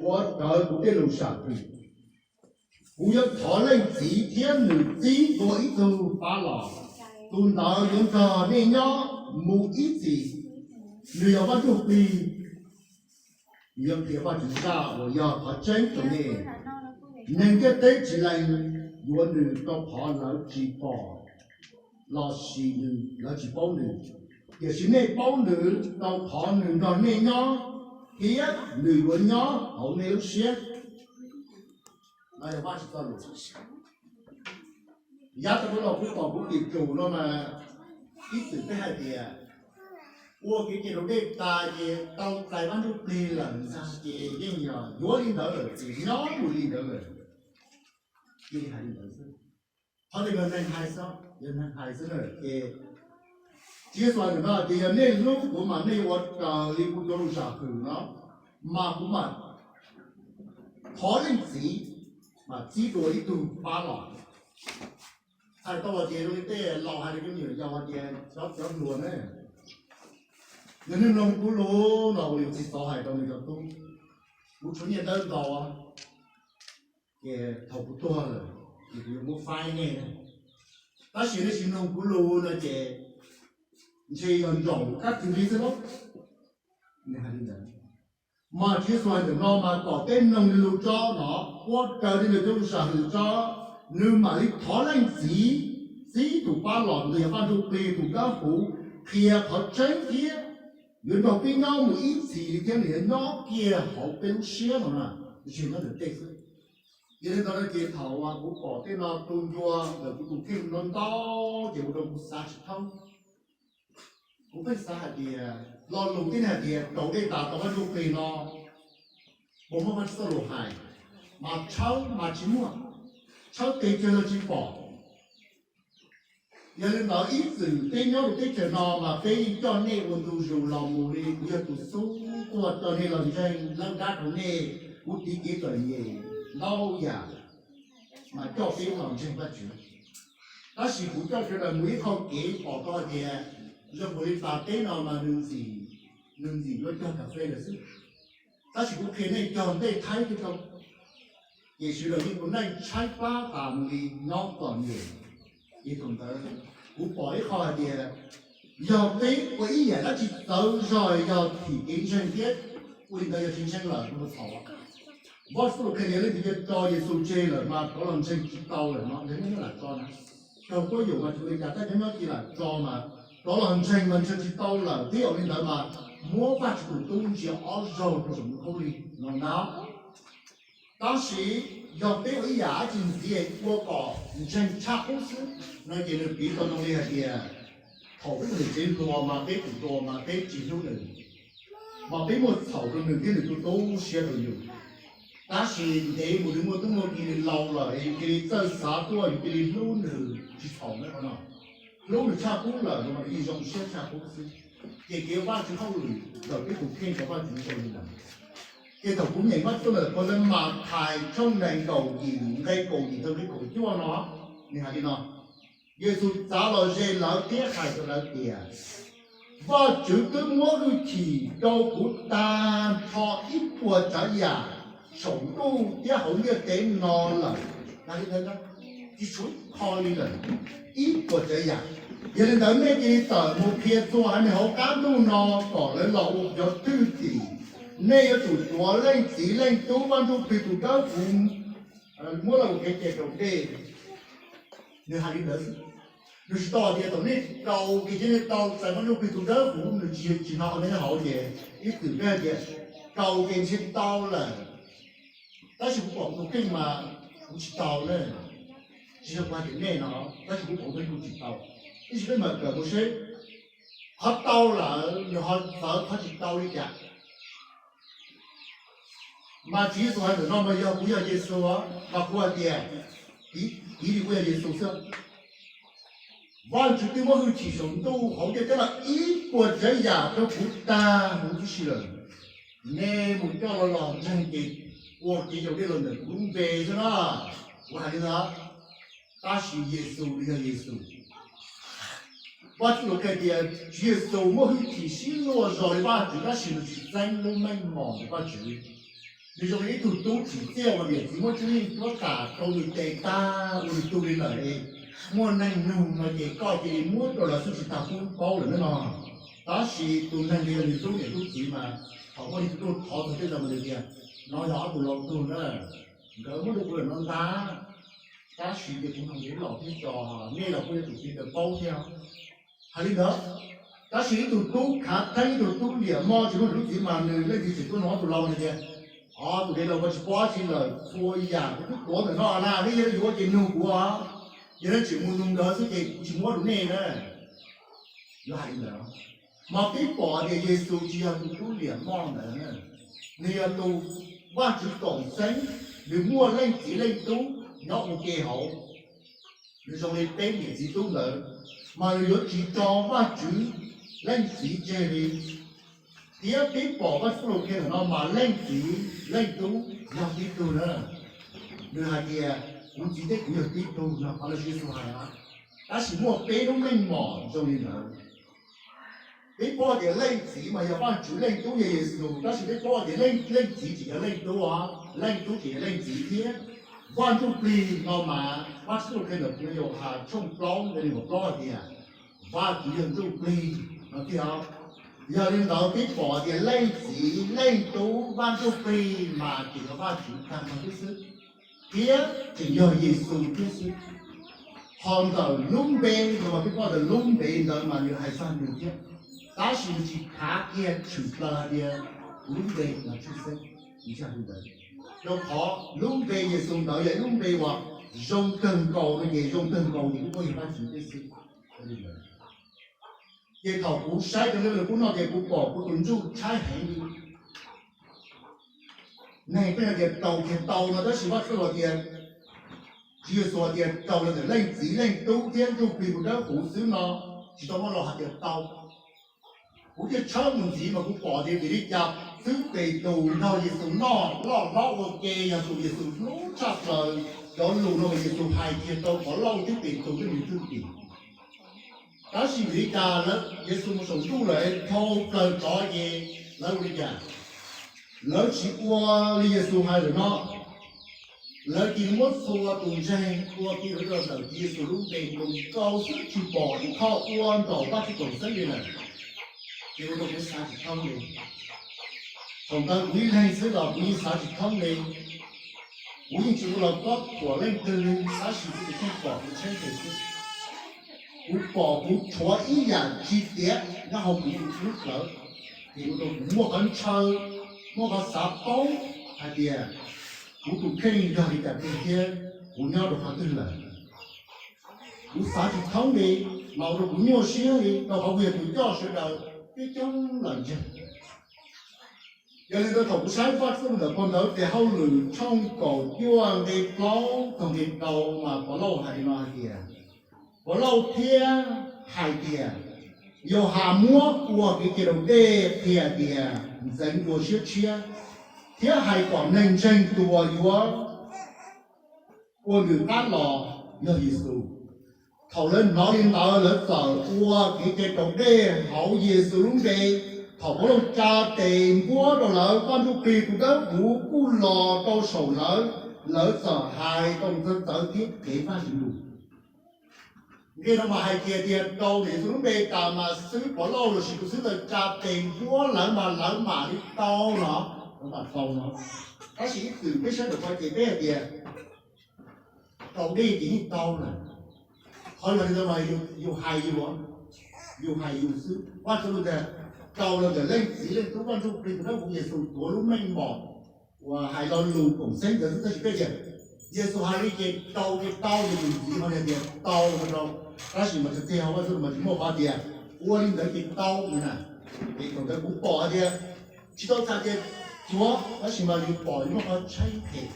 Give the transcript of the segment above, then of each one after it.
ua raws kuv tej lus sam hwm. Kuv yuav thov Leej Txiv thiab nws txib dua ib tug pab los, tus ntawd yuav nrog nej nyob mus ib txhis. Nws yog Vaj Ntsujplig, nws yuav qhia Vajtswv zaj uas yog qhov tseeb rau nej. Neeg ntiaj teb tsis lees yuav nws rau qhov lawv tsis pom lossis lawv tsis paub nws. Tiam sis nej paub nws rau qhov nws nrog nej nyob thiab nws yuav nyob hauv nej lub siab. Yav tag los kuv pom kuv tim tsum no mas ib txwm peb hais tias ua kev cai raus dej tas ces tau txais Vaj Ntsujplig lawm ntag ces yeej yog yuav li ntawd lawm ces nyob mus li ntawd lawm. Cia li hais li ntawd xwb. Qhov ntawd yog neeg hais xwb, yog neeg hais xwb na ces Tswv Yexus hais ntawm no tias yog nej hlub kuv mas nej yuav ua raws li kuv cov lus sam hwm no, mas kuv mam thov Leej Txiv, mas txib dua ib tug pab los. Hais tau los ces zoo li tej laus hais rau cov me nyuam yaus hais tias cov cov hluas na, yog nej mloog kuv lus no ua li txiv xov hais rau nws cov tub, kuv tshuav nyiaj dawb ntau, ces thaum kuv tuag lawm ces kuv yuav muab faib nej, tab sis nej tsis mloog kuv lus no ces ntshe yog ntsaum kab txwv li xwb lauj. Nws hais li ntawd. Mas Tswv Yexus hais ntawm no mas kom peb mloog nws lus tso no, ua raws li nws cov lus sam hwm tso, nws mam li thov Leej Txiv txib tus pab los, tus yog Vaj Ntsujplig tus dawb huv, qhia qhov tseeb thiab yuav nrog peb nyob mus ib txhis li thiab nws yuav nyob kiag hauv peb lub siab no na, tsis yog nyob ntawm tej xwb. Yog li ntawd no ces thaum uas kuv pom tej no tu ncua ntawm kuv tus kheej no ntau ces ua rau kuv xav tsis thoob. Kuv pheej xav hais tias lo lus tib neeg hais tias raus dej tas tau Vaj Ntsujplig no, puas muaj Vajtswv txoj lus hais? Mas tshawb mas tsis muaj, tshawb tes tsawg los tsis pom. Yog li ntawd ib txwm peb nyob rau teb chaws no mas peb yeej coj nej ua ntu zus los mus li kuv yog tus xub tuaj coj nej los ntseeg, lawb dab rau nej, kuv tiv kev txom nyem ntau yam mas coj peb los ntseeg Vajtswv. Tab sis kuv coj sawv daws mus ib qho kev pom tau hais tias zoo nkaus li pas teb no mas nws ntxim, nws ntxim yuav cog kas fes lawm xwb. Tab sis kuv qhia nej cog ntej Thaib twb tau, ces sawv daws yeej ua neej tshaib plab tas mus li nyob txom nyem. Ces thaum ntawd kuv pom ib qho hais tias yog peb ua ib yam dab tsi txawv zog yog thim kev ntseeg thiab ua li ntawd yog tsis ntseeg lawm no txhaum. Vajtswv qhia tias leej twg tso Yexus tseg lawm mas rov los ntseeg tsis tau lawm no, yog nej nyob lam tso na, raug quab yum mas tsis ua li cas, tab cov nyob cia lam tso mas rov los ntseeg mas ntseeg tsis tau lawm, twb yog li ntawd mas muab Vajtswv tus tub ntsia ob zaug rau saum nws khaub lig no na. Tab sis yog peb ua ib yam dab tsi ntxiv ua kom ntseeg tshaj qub xwb no ces nws piv tau zoo li hais tias thaum peb mus tsev hluas mas peb tus hluas mas peb tsis hlub nws, mas peb muaj txhaum rau nws thiab nws tu tu siab rau yus. Tab sis ntev mus nws muaj tub muaj ki, nws laus lawm es yus cia li txawj xav tuaj, yus cia li hlub nws tsis txhaum na no. Hlub nws tshaj qub lawm no mas nws yeej zoo siab tshaj qub xwb. Ces kev ua Vajtswv hauj lwm ntawm peb tus kheej rau Vajtswv zoo li ntawd. Ces thaum kuv nyeem Vajtswv txoj lus puav leej Mathais tshooj nees nkaum yim nqe kaum yim txog nqe kaum cuaj no, nws hais li no: Yexus txav los ze lawv thiab hais rau lawv tias, Vajtswv twb muab hwj chim rau kuv tag nrho ib puas tsav yam saum ntuj thiab hauv ntiaj teb no lawm. Tsis tshuav ib qho li lawm, ib puas tsav yam. Yog li ntawd nej cia li tawm mus qhia txhua haiv neeg hauv qab ntuj no kom lawv los ua kuv cov thwj tim. Nej yuav tsum tuav Leej Txiv Leej Tub Vaj Ntsujplig tus dawb huv muab los ua kev cai raus dej. Nws hais li ntawd xwb. Nws tsis tau hais tias thaum nej rau kev cai nej tau txais Vaj Ntsujplig tus dawb huv, nws tsis, tsis hnov qhov nej hauv ces ib txwm peb hais tias rau ces ntshe tau lawm. Tab sis kuv pom kuv tus kheej mas kuv tsis tau na. Tsis yog kuv hais tias nej no, tab sis kuv pom kuv tus kheej kuv tsis tau. Tab sis peb mam kawm mus seb qhov tau lawm nws ho txawv qhov tsis tau li cas. Mas Tswv Yexus hais ntawm no mas yog kuv yog Yexus, mas kuv hais tias, piv li kuv yog Yexus xwb. Vajtswv twb muab hwj chim saum ntuj hauv ntiaj teb no ib puas tsav yam rau kuv tag huv tib si lawm. Nej mus coj los los ntseeg ces ua kev cai raus dej los ntawm kuv lub npe xwb na. Kuv hais li ntawd. Tab sis Yexus nws yog Yexus. Vajtswv lus qhia tias Tswv Yexus muaj hwj chim sib luag zog li Vajtswv tab sis nws tsis txeeb lub meej mom ntawm Vajtswv. Nws zoo li ib tug tub tsim txiaj uas niam txiv muab tswb yeej tuab tas rau nws tes tag ua nws tug li lawm. Muaj neeg nug no ces koj cia li muab rau lawv xwb tsis tas pub paub lawm na no. Tab sis tus neeg li yog nws tub niam tub txiv mas thaum muaj li tus tub thov txog tej zaum mas nws tias, no yog ob tug laus tug na, nkawd muab rau kuv lawm no ntag, tab sis ces kuv nug nkawd laus thiab tso, nej los kuj yog tus txiv ntawd paub thiab. Hais li ntawd, tab sis ib tug tub khav theeb, ib tug tub liam mog tsis muaj niam txiv mas nws leej txiv tseem tuaj nug ob tug laus no tias, ob tug dej laus koj tsis paub dab tsi lawm, txhua yam kuv twb tuav ntawm no na, nej yog yuav ces nug kuv os, yog nej tseem mus nug nkawd xwb ces kuv tsis muab rau nej na. Yuav hais li ntawd, mas peb pom tias Yexus tsis yog tus tub liam mog ntawd, nws yog tus Vajtswv koom xeeb, nws muaj leej txiv leej tub nyob ua ke hauv. Nws zoo li peb niam txiv tub ntawd, mas nws yuav tsis tso Vajtswv leej txiv tseg li. Thiab peb pom Vajtswv txoj lus qhia ntawm no mas leej txiv leej tub yog tib tug na. Nws hais tias kuv txiv thiab kuv yog tib tug no, qhov no Yexus hais na. Tab sis muaj peb lub meej mom zoo li ntawd. Peb paub tias leej txiv mas yog Vajtswv, leej tub yog Yexus, tab sis peb paub tias leej, leej txiv tseem yog leej tub os, leej tub tseem yog leej txiv thiab. Vaj Ntsujplig no mas Vajtswv txoj lus qhia ntawm Yauhas tshooj plaub nqe nees nkaum plaub hais tias Vajtswv yog Ntsujplig no tiag. Yog li ntawd peb pom tias leej txiv leej tub Vaj Ntsujplig mas tseem yog Vajtswv tag nrho thiab xwb, thiab tseem yog Yexus thiab xwb. Ho ntawm lub npe no mas peb paub tias lub npe ntawd mas nws hais txog nws thiab, tab sis nws tsis khav kiag tshwm plaws hais tias kuv lub npe mas tshwj xeeb, nws tsis hais li ntawd. Rau qhov lub npe Yexus ntawd yog ib lub npe uas zoo kawg nkaus no ces zoo kawg nkaus ces kuj yog Vajtswv thiab xwb. Ces thaum kuv saib rau lub npe kuv noj ces kuv pom kuv tus ntsuj tshaib heev li. Neeg pheej hais tias raus tias tau no tab sis Vajtswv los tias, Tswv Yexus hais tias raus los ntawm leej txiv leej tub thiab Ntsujplig tus dawb huv xwb no, tsis tau muaj lus hais tias tau. Kuv thiaj tshawb mus ntxiv mas kuv pom tias vim li cas xwb Petus nrog Yexus noj loj hlob ua ke yog tus Yexus hlub tshaj plaws, cov lus no mas Yexus hais kiag rau Pov Lauj thiab Petus thiab nws thwj tim. Tab sis vim li cas lawv, Yexus mus saum ntuj lawm dhau plaws tod ces lawv ua li cas? Lawv tsis ua li Yexus hais lawm no. Lawv cia li muab txhua tus ntseeg ua ke rau ntawm Yexus lub npe mus nkaus xwb tsis pom ib qho ua ntaus Vajtswv koom xeeb li lawm. Ces ua rau kuv xav tsis thoob li. Thaum ntawd kuv ib leeg xwb los kuv yeej xav tsis thoob li. Kuv yeej tsis ua los kob thuam leej twg li, tab sis kuv tus kheej pom kuv tshaib nqhis xwb. Kuv pom kuv tshuav ib yam tsis tiav nyob hauv kuv lub plawv, ces ua rau kuv muaj qhov ntshaw, muaj qhov xav paub hais tias kuv tus kheej yog li cas tiag thiab kuv nyob rau qhov twg lawm. Kuv xav tsis thoob li, mas ua rau kuv nyuaj siab li, rau qhov kuv yog tus coj sawv daws peb coob lawm ntag. Yog li ntawd thaum kuv saib Vajtswv ntawm pog ntawd tes hauj lwm tshooj kaum cuaj nqe plaub txog nqe rau mas Pov Lauj hais li no hais tias, Pov Lauj thiab hais tias, Yauhas muab ua kev cai raus dej qhia tias ntxeev dua siab tshiab, thiab hais kom neeg ntseeg tus uas yuav ua nws qab los yog Yexus. Thaum lawv hnov li ntawd lawv txawm ua kev cai raus dej hauv Yexus lub npe. Thaum Pov Lauj tsa tes npuab rau lawv, Vaj Ntsujplig tus dawb huv kuj los rau saum lawv, lawv txawm hais tau txawv txawv thiab kev Vajtswv lus. Nqe no mas hais kiag tias raus ntawm Yexus lub npe tas mas xib hwb Pov Lauj lossis tus xib hwb ntawd tsa tes npuab lawv mas lawv mam li tau no, lawv mam tau no. Tab sis ib txwm peb saib ntawm qhov ces peb hais tias raus dej ces yeej tau lawm. Qhov yog li ntawd mas yus hais yus, yus hais yus xwb. Vajtswv lus tias raus los ntawm Leej Txiv Leej Tub Vaj Ntsujplig tus dawb huv Yexus tuav lub meej mom uas hais lo lus koom xeeb ntawd xwb, tab sis peb tias Yexus hais li ces raus ces tau, ces tus ntxiv ho tias tau no rau. Tab sis mas tiag tiag Vajtswv mas tsis muaj qhov tias ua li ntawd ces tau no na. Ces thaum ntawd kuv pom hais tias tsis tau txhais tias tuav, tab sis mas yus pom yus muaj qhov tshaib phem.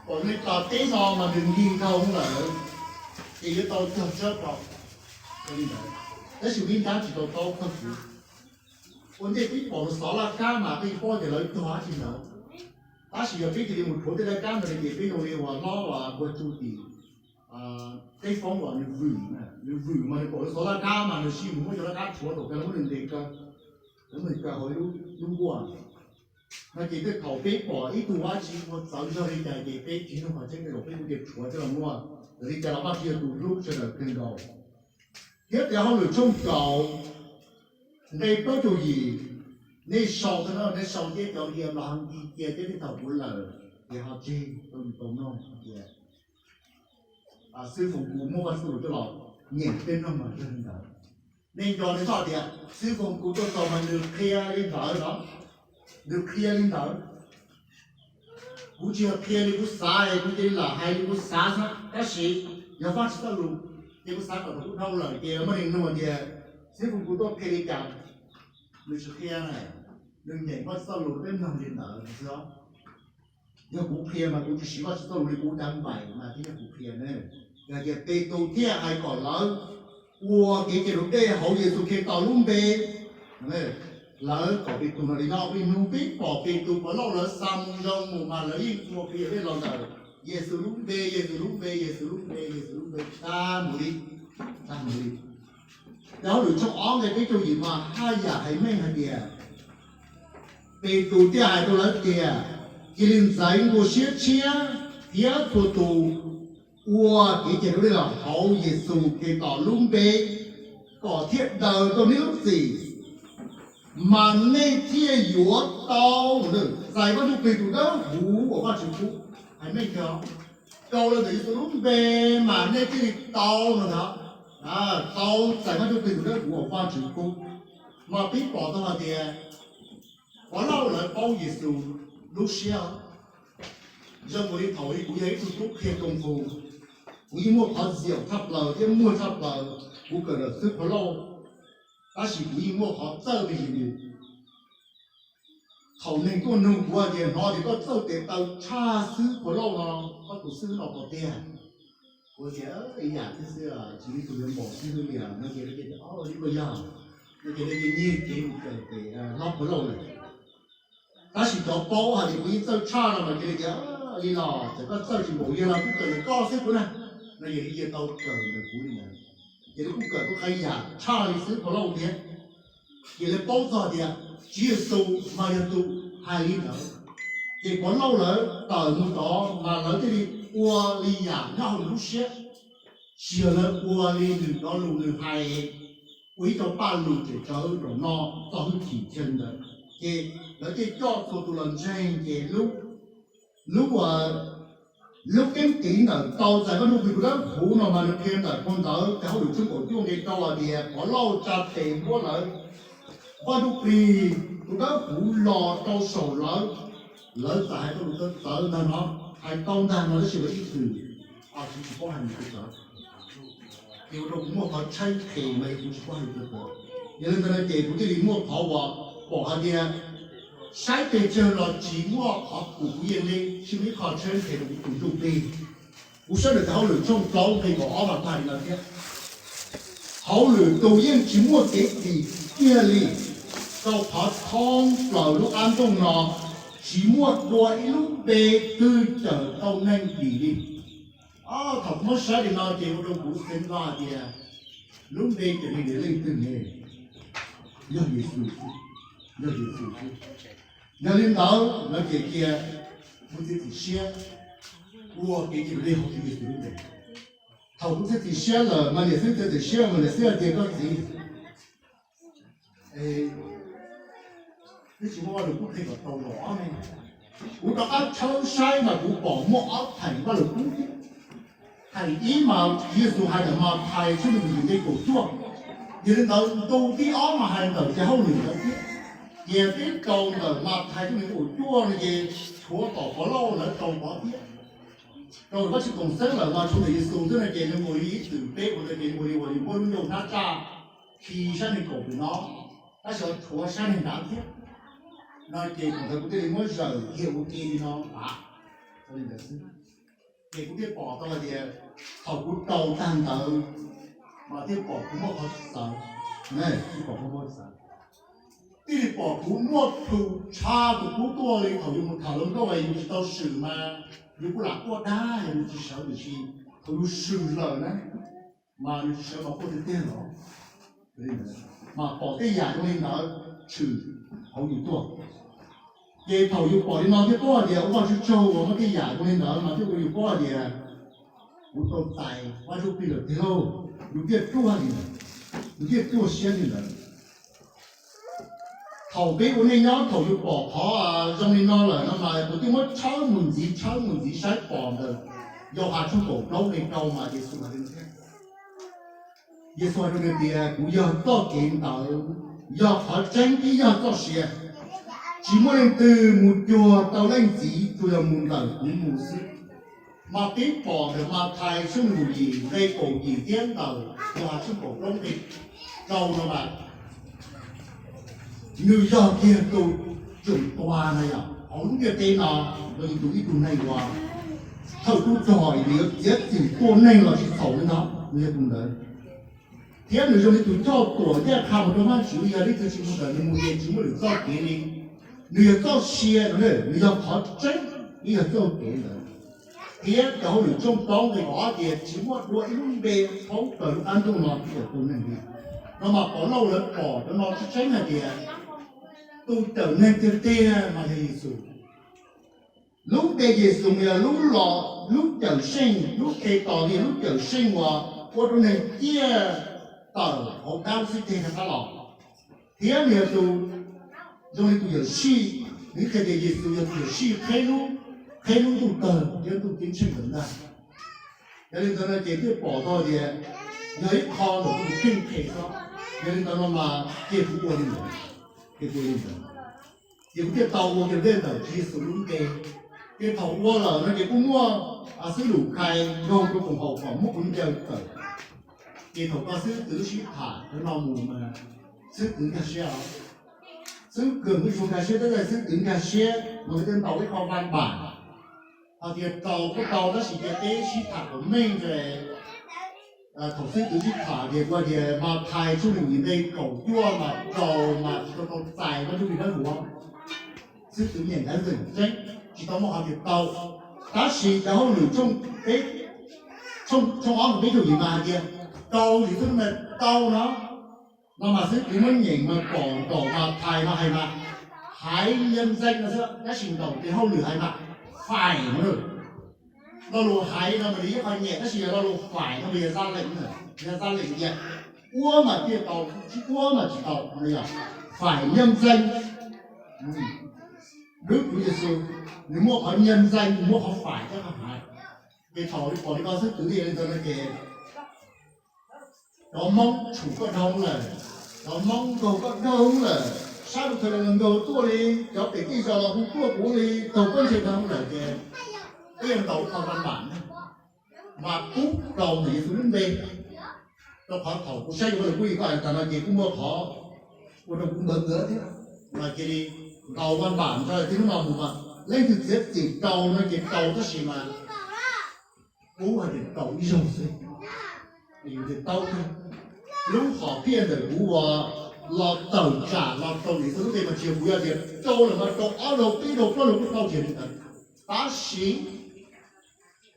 Pom li tom teb no mas nws nti nkaug lawm, ces yuav tau cog tsawb rau li ntawd. Tab sis vim dab tsis tau taub kawg kuv. Ua ntej peb pom lawv xov laj kab mas peb paub tias lawv cog dab tsi ntawd. Tab sis yog peb cia li mus rhuav tej laj kab ntawd ces peb zoo li uas hlob uas npua tsu tim teb foob uas nws vwm, nws vwm mas nws pom lawv xov laj kab mas nws sij mus muab cov laj kab rhuav thaum kawg lawv muab nws ntes kaw, lawv muab nws kaw hauv ib lub nkuaj. No ces tej thaum peb pom ib tug dab tsi ua txawv zog li cas ces peb tsis nug qhov tseeb, peb ua peb kuj cia rhuav coj los muaj. Vim li cas los Vajtswv yog tus hlub sawv daws kawg nkaus. Thiab Tes Hauj Lwm tshooj kaum nqe plaub caug yim, nej sau tau no, nej sau thiab cov hia los ho nti cia thiab tej thaum kuv lawm ces ho tseg tau yus tau mloog tias xib fwb Foom Kus muab Vajtswv txoj lus coj los nyeem peb mloog mas yog li ntawd. Nej nco nej txhob tias xib fwb Foom Kus tuaj txog mas nws qhia li ntawd no, nws qhia li ntawd. Kuv tsis yog qhia li kuv xav es kuv cia li lam hais li kuv xav xwb, tab sis yog Vajtswv txoj lus ces kuv xav kom thaum kuv dhau lawm ces muaj neeg nug tias xib fwb Foom Kus tuaj qhia li cas. Nws tsis qhia na, nws nyeem Vajtswv txoj lus peb mloog li ntawd xwb. Yog kuv qhia mas kuv tsis siv Vajtswv txoj lus li, kuv dav npaim mas thiaj yog kuv qhia ne. Yog tias Petus thiaj hais kom lawv ua kev cai raus dej hauv Yexus Khetos lub npe, lawv kom Petus no li no, ib hnub peb pom Petus, Pov Lauj lawv xa mus zoo mus mas lawv yeej ua kev cai raus dej los ntawm Yexus lub npe, Yexus lub npe, Yexus lub npe, Yexus lub npe, tag mus li, tag mus li. Tes Hauj Lwm tshooj ob nqe peb caug yim mas haj yam hais meej hais tias Petus thiaj hais rau lawv tias, cia li ntxeev nkaus siab tshiab thiab txhua tus ua kev cai raus dej los hauv Yexus Khetos lub npe, kom thiaj daws tau neb lub txim, mas nej thiaj yuav tau txais Vaj Ntsujplig tus Dawb Huv uas Vajtswv pub. Hais meej tiag, rau los ntawm Yexus lub npe mas nej thiaj li tau no ntag, tau txais Vaj Ntsujplig tus Dawb Huv uas Vajtswv pub. Mas peb pom tau hais tias Pov Lauj lawv paub Yexus lub siab. Zoo nkaus li thaum kuv yog ib tug tub qhia koob fu, kuv yeej muaj qhov ziaum tshaj plaws thiab muag tshaj plaws kuv kawm ntawm xib hwb Pov Lauj, tab sis kuv yeej muaj qhov txawj me ntsis. Thaum neeg tuaj nug kuv hais tias hnov tias koj txawj tes taw tshaj xib hwb Pov Lauj no, koj tus xib hwb no pom tiag? Kuv tias ib yam thiab xwb, tsis muaj tus yuav npaum xib hwb li no ces lawv tias, o, li koj yog, no ces lawv cia nyiag kev mus kawm pem hlob Pov Lauj lawm. Tab sis cov paub hais tias kuv yeej txawj tshaj no mas cia li tias, li los txawm koj txawj tsis npaum li los kuj kawm ntawm koj xwb kuv na. No ces lawv cia tau kawm ntawm kuv li ntawd, ces lawv kuj kawm kuj qhia yam tshaj li xib hwb Pov Lauj thiab. Ces lawv paub txog tias Tswv Yexus mas yog tus hais li ntawd. Ces Pov Lauj lawv tawm mus tod mas lawv thiaj li ua li yam nyob hauv nws lub siab, tsis yog lawv ua li nws cov lus nws hais, ua ib co paj lus tseem tsawv zaum no txo hwj chim kiag li ntawd. Ces lawv thiaj coj txhua tus los ntseeg ces lub, lub, lub keeb tiv ntawm tau txais Vaj Ntsujplig tus Dawb Huv no mas nws qhia ntawm phau ntawv Tes Hauj Lwm tshooj kaum cuaj nqe rau hais tias Pov Lauj tsa tes muab lawv, Vaj Ntsujplig tus Dawb Huv los rau saum lawv, lawv txawm hais tau lus txawv txawv ntag no, hais tau ntag no tab sis lawv ib txwm tsis paub hais lus txawv. Ces ua rau kuv muaj qhov tshaib phem mas yog kuv tsis paub hais lus txawv. Yog li ntawd no ces kuv thiaj li muaj qhov uas pom hais tias saib pes tsawg los tsis muaj qhov pum kuv yeej li, tsis muaj ib qho tshaib phem rau kuv tus ntsuj plig. Kuv saib ntawm Tes Hauj Lwm tshooj plaub nqe kaum ob mas hais li no thiab, hauj lwm tus yeej tsis muaj kev txim kiag li, rau qhov thoob plaws lub qab ntuj no tsis muaj dua ib lub npe twg cawm tau neeg dim li. Thaum kuv muab saib li no ces ua rau kuv xeev hais tias lub npe cawm neeg dim leej twg ne? Yog Yexus, yog Yexus xwb. Yog li ntawd no ces cia kuv txiav txim siab ua kev cai raus dej hauv Tswv Yexus lub npe. Thaum kuv txiav txim siab lawm mas niam xwb txiav txim siab mas niam xwb hais tias koj txiv, twb tsis muaj Vaj Lus Kub qhia kom tau los ob me. Kuv rov qab tshawb saib mas kuv pom muaj ob theem Vaj Lus Kub thiab. Theem ib mas Tswv Yexus hais ntawm Mathais tshooj nees nkaum yim nqe kaum cuaj, yog li ntawd ntu thib ob mas hais ntawm cov hauj lwm ntawd thiab. Ces peb rau ntawm Mathais tshooj nees nkaum cuaj no ces tshuav tom Pov Lauj lawv rau pov thiab. Rau ntawm Vajtswv koom xeeb lawm mas tshuav ntawm Yexus xwb no ces nws mus li ib txwm peb ua ntawd ces nws mus li uas yus muab lub ncauj hnab tsaj khi sab nees kaum pem no, tab sis ho tshuav sab nees nrad thiab. No ces thaum ntawd kuv thiaj li muab zawm kiag ua ke li no tas. Ua li ntawd xwb. Ces kuv thiaj pom tau hais tias thaum kuv rau tag ntawd mas thiaj pom kuv muaj qhov txawv, thiaj pom kuv muaj txawv, thiaj li pom kuv muaj plhus tshaj tus qub tuaj li thaum yus mus tham hluas nkauj es yus tsis tau swm mas yus kuj lam quaj dag yog nws tsis sawv tiam sis thaum yus swm lawm na mas nws tsis sawv mas quaj tiag tiag los. Mas pom tej yam zoo li ntawd tshwm hauv yus tuaj. Ces thaum yus pom li no thiaj paub hais tias ua Vajtswv tsaug uas muaj tej yam zoo li ntawd mas thiaj ua yus paub hais tias kuv tau txais Vajtswv Plig lawm tiag lauj, yus thiaj ruaj li ntawd, yus thiaj ruaj siab li ntawd. Thaum peb ua neej nyob thaum yus pom qhov zoo li no lawm no mas kuv twb muab tshawb mus ntxiv tshawb mus ntxiv saib pom ntawm Yauhas tshooj kaum plaub nqe rau mas Yexus hais li no thiab. Yexus hais rau nws tias kuv yog txoj kev ntawd, yog qhov tseeb thiab yog txoj sia. Tsis muaj leej twg mus cuag tau Leej Txiv tsuas yog mus ntawm kuv mus xwb. Mas peb pom ntawm Mathais tshooj nees nkaum yim nqe kaum yim thiab ntawm Yauhas tshooj kaum plaub nqe rau no mas nws yog kiag tus tseem tua na yom, hauv lub ntiaj teb no los yog tus ib tug neeg uas thawj tub rog nws yuav txiav txim tua neeg los tsis txhaum li no, nws yog tus ntawd. Thiab nws zoo li tus coj tuam ncaj qha mus rau Vajtswv, yog leej twg tsis mus ntawm nws mus ces tsis muaj lwm txoj kev li. Nws yog txoj sia no, nws yog qhov tseeb, nws yog txoj kev ntawd. Thiab cov hauj lwm tshooj plaub nqe kaum ob tias tsis muaj dua ib lub npe thoob plaws lub qab ntuj no twg tau tua neeg li. No mas Pov Lauj lawv pom cov no tseeb tseeb hais tias tus cawm neeg tiag tiag mas yog Yexus. Lub npe Yexus mas yog lub los lub cawm seej, lub Khetos yog lub cawm seej uas ua rau neeg ciaj tawm hauv dab xib teg rov qab los. Thiab nws yog tus zoo li tus yuam sij, nws qhia tias Yexus yog tus yuam sij qheb lub, qheb lub ntuj tawg thiab ntuj ceeb tsheej ntawd ntag. Yog li ntawd no ces thiaj pom tau tias yog ib qho ntawm tus kheej phem xwb. Yog li ntawd no mas cia kuv ua li ntawd, cia kuv ua li ntawd. Ces kuv thiaj tau ua kiag dej ntawm Tswv Yexus lub npe. Ces thaum ua lawm no ces kuj muaj xib lus khai nkaug rau koom haum kom muab kuv ncaws tawm. Ces thaum koj xib hwb twb sib tham cov no mus mas xib hwb twb nkag siab os. Xib hwb Kws kuj zoo nkag siab, tab sis xib hwb twb nkag siab mas nws thiaj ntaus ib qho văn bản hais tias rau kuj tau, tab sis cia peb sib tham kom meej. Thaum xib hwb twb sib tham tias kuv tias Mathais tshooj nees nkaum yim nqe kaum cuaj mas rau mas tsis tau tau txais Vajtswv Plig Dawb Huv. Xib hwb twb nyeem ntawv zeem tseeb, tsis tau muaj qhov tias tau. Tab sis cov hauj lwm tshooj peb, tshooj, tshooj ob nqe peb caug yim mas hais tias rau li xwb mas tau no. No mas xib hwb twb muab nyeem mas pom ntaus Mathais no hais mas haiv nyaj ntxeej no xwb, tab sis ntaus tes hauj lwm hais mas faim no. Lo lus haiv no mas nws ib qho nyiam, tab sis yog lo lus faim no mas yog zaj leem, yog zaj leem tias ua mas thiaj tau, tsis ua mas tsis tau no yog faim nyaj ntxeej. Wb Kuv Yexus nws muaj qhov nyaj ntxeej, nws muaj qhov faim thiab qhov haiv. Ces thaum li pom li ko xwb twv li ntawd no ces cov Hmoob tshum koj dhau lawm, cov Hmoob nkaug koj dhau lawm, sab lub thawv lawv nkaug tuaj li, cov pem tej zos los hu tuaj kuv li, taug koj ntshe dhau lawm ces peb yuav ntaus ib qho văn bản mas pub rau ntawm Yexus lub npe. Rau qhov thaum kuv saib yus ua lus kuj yim koj tas no ces kuj muaj qhov ua rau kuv npawv nkawd thiab, mas cia li ntaus văn bản rau tib lub no mus mas leej twg txiav txim rau no ces rau, tab sis mas kuv hais tias rau ib zaug xwb, yus tias tau thiab. Lub hom phiaj ntawm kuv uas los tawm tsam los rau Yexus lub npe mas tsis yog kuv yog tias rau lawm mas rau ob zaug peb zaug plaub zaug kuj tau tiag li ntawd. Tab sis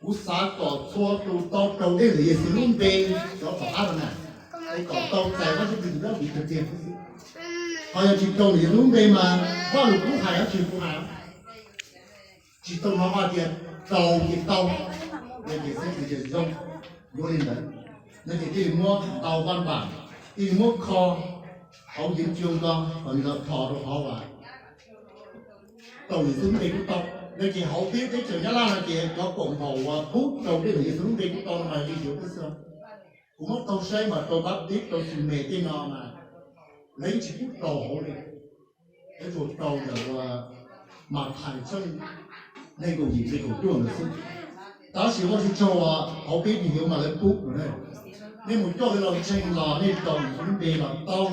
kuv xav kom txhua tus tau raug dej ntawm Yexus lub npe rov tom qab no na, es kom tau txais Vajtswv tus Dawb Huv tiag tiag xwb. Ho yog tsis raug ntawm Yexus lub npe mas Vajluskub hais los tsis kuv hais, tsis tau hnov hais tias raug ces tau, ces xwb ces zoo. Yuav li ntawd, no ces thiaj li muab ntaus văn bản, thiaj li muab kho hauv yim cua ko kom nws los thom rau qhov uas raug Yexus lub npe kuj tau. No ces hauv peb teb chaws Nyab Laj no ces cov koom haum uas pub raug dej ntawm Yexus lub npe kuj tau no mas li yuav peb xwb. Kuv muab taug saib mas rau Baptist, rau Xus Mes tej no mas lawv yeej tsis pub raug hauv li, lawv tsuas raug ntawm uas Mathais tshooj nees nkaum yim nqe kaum cuaj ntawd xwb. Tab sis Vajtswv tsaug uas hauv peb tus yuav mas lawv pub no. Nej mus coj lawv los ntseeg los nej raug Yexus lub npe los tau.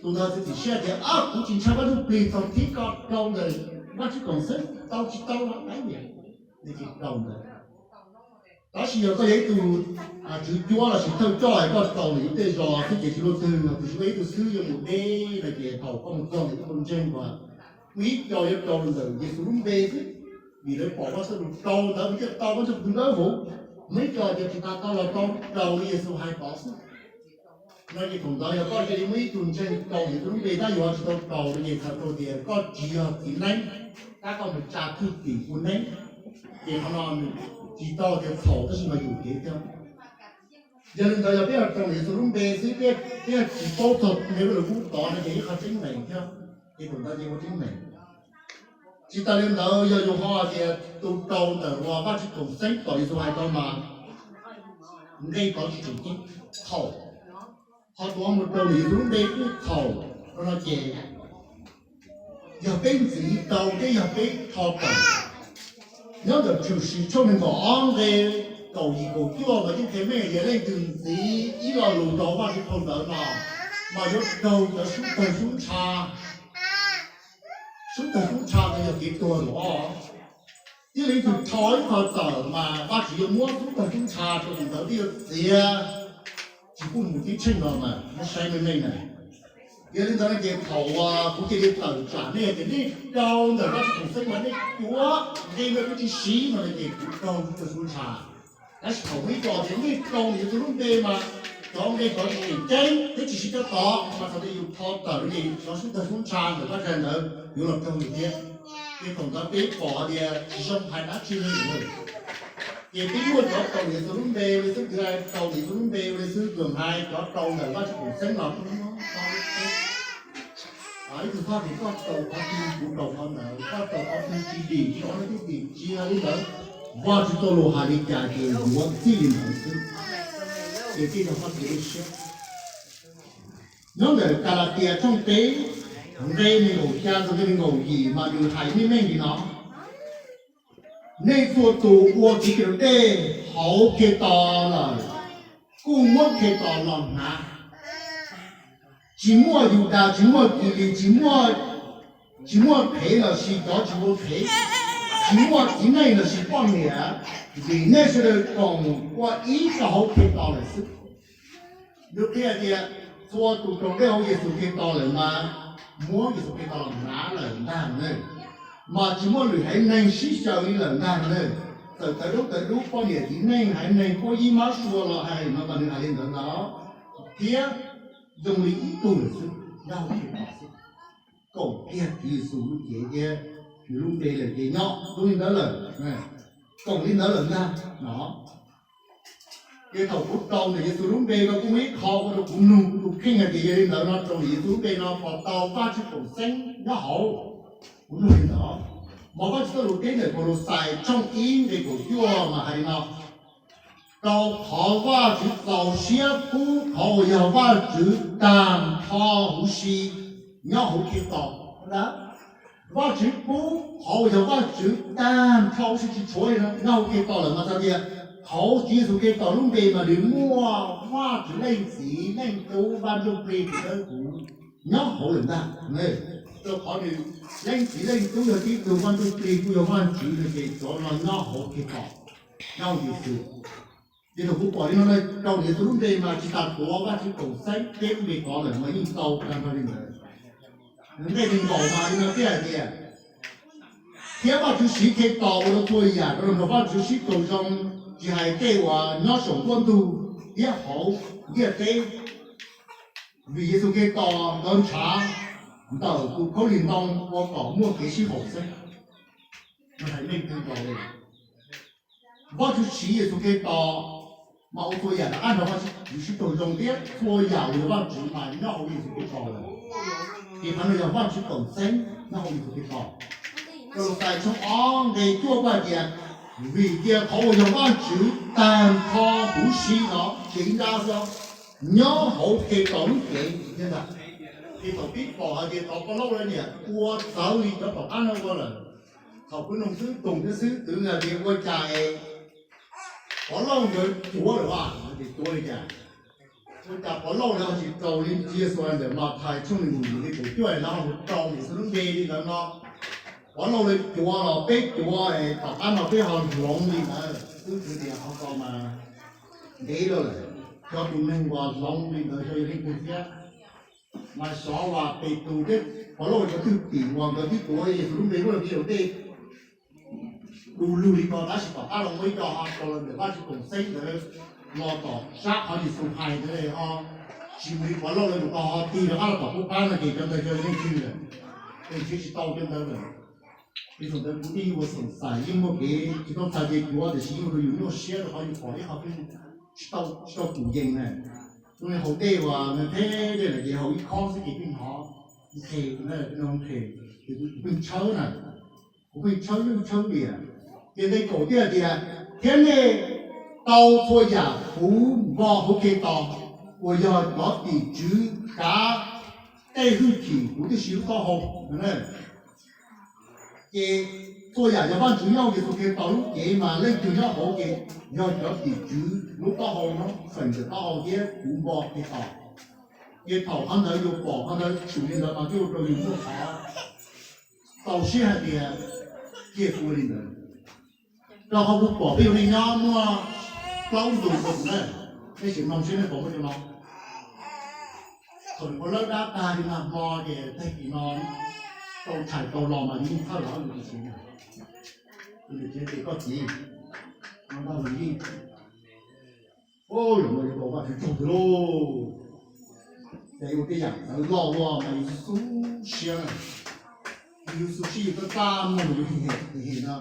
Tus ntawd txiav txim siab tias ab kuv tsis ntshai Vajtswv plig txog thib ko rau ntawm Vajtswv koom xwb, tau tsis tau los dab niam, nej tsis raug ntawd. Tab sis yog koj yog ib tug tswv cuab los sis thawj coj es koj raug ntawm yus tej zos xwb ces tsis luaj twg, tus tsis muaj ib tug xwb yuav mus deb no ces thaum koj mus txog ntawm ib tug ntseeg uas muaj ib co yuav raug ntawm Yexus lub npe xwb, vim lawv pom Vajtswv tus rau ntawd, lawv thiaj tau Vajtswv tus dawb huv. Muaj ib co ces tsis tas tau los tau raug li Yexus hais tod xwb. No ces thaum ntawd yog koj cia li muaj ib tug ntseeg raug Yexus lub npe tab yuav tsis tau raug no ces txhais tau tias koj tsis yog txiv neeb. tab koj mus tsa thwj tim ua neeb, ces qhov no nws tsis tau tias txhaum tab sis mas yuam kev thiab. Yog li ntawd yog peb yog raug Yexus lub npe xwb, peb tsis paub txog npe Vajluskub tod no ces ib qho tseeb meem thiab, ces thaum ntawd ces ua tseeb meem. Tsis tas li ntawd yog yus ho tias tus rau ntawm uas Vajtswv koom xeeb tom Yexus hais tau mas nqe tod tsis tseem ceeb, txhaum. Ho tus ho mus rau Yexus lub npe kuj txhaum, no ces yog peb ntxiv rau thiab yog peb rho tawm. Nyob ntawm Tshwm Sim tshooj nees nkaum ob nqe kaum yim kaum cuaj mas yeej qhia meej tias leej twg ntxiv ib lo lus rau Vajtswv phau ntawv no mas yuav raug cov sub tawg sub ntsha. Sub tawg sub ntsha no yog kev tuag los. Thiaj li tus rho ib qho tawm mas Vajtswv yuav muab sub tawg sub ntsha rau tus ntawd thiaj yuav txiav tsis pub mus tib tsheej no mas muab saib meej meej na. Yog li ntawd no ces thaum uas kuv cia li tawm tsam nej tias nej rau ntawm Vajtswv koom xeeb mas nej cuav nqe no kuv tsis siv no ces kuv raug sub tawg sub ntsha. Tab sis thaum muaj ib co tias nej rau Yexus lub npe mas cov nqe tod tsis tseem ceeb, peb tsis siv cov tod mas txog tias yus rho tawm no ces cov sub tawg sub ntsha ntawm Vajtswv ntawd yuav los raug yus thiab. Ces thaum ntawd peb pom tias tsis zoo hais dab tsi li lawm. Ces peb muaj cov rau Yexus lub npe ua li xwb, rau Yexus lub npe ua li xwb, tsuas hais cov rau ntawm Vajtswv koom xeeb los ib tug txhob tias koj rau qhov twg kuv rau qhov ntawd, koj rau qhov twg tsis dim tsis ua leej twg dim, tsis hais li ntawd. Vajtswv txoj lus hais li cas ces yuav txij li ntawd xwb. Ces tij laug Fab Kis siab. Nyob ntawm Kalatias tshooj peb nqe nees nkaum xya txog nqe nees nkaum yim mas nws hais meej meej li no: Nej txhua tus ua kev cawm dej hauv Khetos lawm, kuj muab Khetos los hnav. Tsis muaj Yudas, tsis muaj Kilis, tsis muaj, tsis muaj phev lossis cov tsis ua phev, tsis muaj txiv neej lossis poj niam, vim nej sawv daws koom ua ib rau hauv Khetos lawm xwb. Nws qhia tias txhua tus raug dej hauv Yexus Khetos lawm mas muab Yexus Khetos los hnav lawm ntag ne. Mas tsis muaj lwm haiv neeg sib xyaw li lawm ntag ne. Txawm tawv dub tawv dub, poj niam txiv neej, haiv neeg puab yib mab sua los hais no mas nws hais li ntawd ntag. Thiab zoo li ib tug lawm xwb, Yexus Khetos xwb. Koom kiag Tswv Yexus lub cev thiab nws lub npe lawm ces nyob zoo li ntawd lawm, koom li ntawd lawm ntag no. Ces thaum kuv rau ntawm Yexus lub npe no kuj muaj ib qho ua rau kuv nug kuv tus kheej hais tias yog li ntawd no rau ntawm Yexus lub npe no puas tau Vajtswv koom xeeb nyob hauv? Kuv nug li ntawd. Mas Vajtswv txoj lus teb ntawm Kaulauxais tshooj ib nqe kaum cuaj mas hais li no: Rau qhov Vajtswv txaus siab pub qhov uas yog Vajtswv tag nrho huv si nyob hauv Khetos. Vajtswv pub qhov uas yog Vajtswv tag nrho huv si tsis tshuav li no nyob hauv Khetos lawm mas txhais tias hauv Tswv Yexus Khetos lub npe mas nws muaj Vajtswv Leej Txiv Leej Tub Vaj Ntsujplig tus dawb huv nyob hauv lawm ntag. Rau qhov nws Leej Txiv Leej Tub yog tib tug, Vaj Ntsujplig kuj yog Vajtswv no ces cov no nyob hauv Khetos, nyob hauv Yexus. Ces thaum kuv pom li no rau Yexus lub npe mas tsis tas tuav Vajtswv koom xeeb thiab lub npe tod lawm mas yeej tau tag nrho li ntawd. Nqe nees nkaum mas li no thiab hais tias, thiab Vajtswv siv Khetos ua rau txhua yam rau nrog Vajtswv sib raug zoo, tsis hais tej uas nyob saum ntuj thiab hauv ntiaj teb. Vim Yexus Khetos nkawd ntshav ntawm tus khaub lig ntoo ua kom muaj kev sib haum xeeb. Hais meej kawg nkaus li. Vajtswv siv Yexus Khetos mas ua txhua yam rov qab nrog Vajtswv sib raug zoo thiab txhua yam uas yog Vajtswv mas nyob hauv Yexus Khetos lawm. Ces qhov no yog Vajtswv koom xeeb nyob hauv Yexus Khetos. Kaulauxais tshooj ob nqe cuaj kuj hais tias, vim tias qhov uas yog Vajtswv tag nrho huv si no ces ib nrab xwb nyob hauv Khetos lub cev thiab ntag. Ces thaum pib pom hais tias tov Pov Lauj lawv niam ua txawv li cov tom qab no ua lawm, thaum kuv nug xib hwb Toog thiab xib hwb Twv hais tias ua cas es Pov Lauj nkawd cuav lawm, cuav li cas? Ua cas Pov Lauj lawv ho tsis raus li Tswv Yexus ntawm Mathais tshooj nees nkaum yim nqe kaum cuaj no ho mus rau Yexus lub npe li ntawd no? Pov Lauj lawv cuav los peb cuav es tom qab no peb ho hloov li ntawd. Xib hwb Twv tias qhov ko mas ntev lawm, cov tus neeg uas hloov li ntawd xyov yog leej twg thiab. Mas xyov uas Petus thiab Pov Lauj cov twj tim uas nkawd twb tuav Yexus lub npe ua lawv tej du lug li ko tab sis tom qab los muaj ib co ho rau los ntawm Vajtswv koom xeeb ntawd los tom sab qhov Yexus hais ntawd ho tsis mus li Pov Lauj lawv mus tau ho tig rov qab los tom qub qab no ces cov ntawd yog leej twg lawm, ces nrhiav tsis tau cov ntawd lawm. Ces thaum ntawd kuv yeej ua xoom xais, yeej muaj kev tsis tau txhais tes cuav, tiam sis yeej ua rau yus nyuaj siab rau qhov yus pom ib qho pheej tsis tau, tsis tau tus yees na. Tus haus dej uas nws theb dej lawm ces haus ib khob xwb ces pheej hnov nqhes, nqhes, ces kuv pheej tshawb na, kuv pheej tshawb ywj tshawb liam. Ces nqe kaum thiaj tias, thiab nej tau txhua yam puv npo hauv Khetos uas yog cov tim tswv kav tej hwj chim huv tib si lub taub hau. Ces txhua yam yog Vajtswv nyob hauv Yexus Khetos lub cev mas leej twg nyob hauv ces yog cov tim tswv lub taub hau no, feem ntawm taub hau thiab puv npo Khetos. Ces thaum qhov ntawd yus pom qhov ntawd tshwm li ntawd mas thiaj ua rau yus muaj qhov txaus siab hais tias cia kuv ua li ntawd. Rau qhov kuv pom peb yug neej nyob muaj plaub ntu rau kuv na, nej sim mloog seb nej pom muaj cov no. Thaum nws ua lawb dab tag li nag hmo ces tag kis no tau tshais tau los mas yus yeej txhawj los yus tus txiv, tus niam tsev tias koj txiv, no nrog los yeej, o, los no yuav tau Vajtswv tsaug twg lauj. Ces ua tej yam txawv loj ua mas yus xub siab na, yus xub siab yus tab txaj muag yus hem hem no,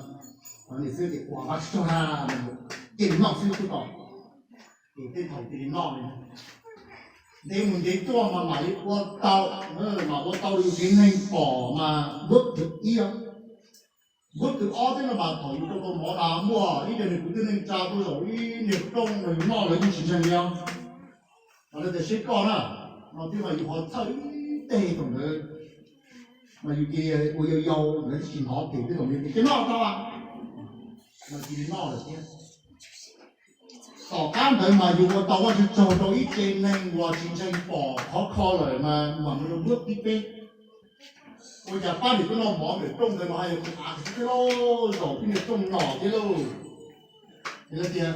qhov niam xwb tias ua Vajtswv tsaug na, ces noj xwb tub tau. Ces tej thaum cia li noj li, ntev mus ntev tuaj mas mam li ua tau, mam ua tau yus kev neeg pom mas npuab twm ib. Npuab twm ob thiab no mas thaum yus tau tau mov na muaj ib daim niag kwv tij neej tsa tuaj zaum ib niag rooj los yus noj lawv yeej tsis ntseeg li os. Mas lawv tias seb koj na, no twb mas yus ho txhawj ib teg thaum ntawd, mas yus cia li ua yau yau lawv twb tsis hnov phem twb thaum ntawd ces noj tau, mas cia li noj lawm thiab. Tom qab ntawd mas yus ua tau Vajtswv tsaug rau ib tse neeg uas tsis ntseeg pom khov kho lawm mas mam mus rau npuab thib peb. Ua cas pab niam tuaj noj mov ntawm rooj ntawd los hais yog tus av thiab lauj, zaum tib niag rooj no thiab lauj. Ces lawv tias,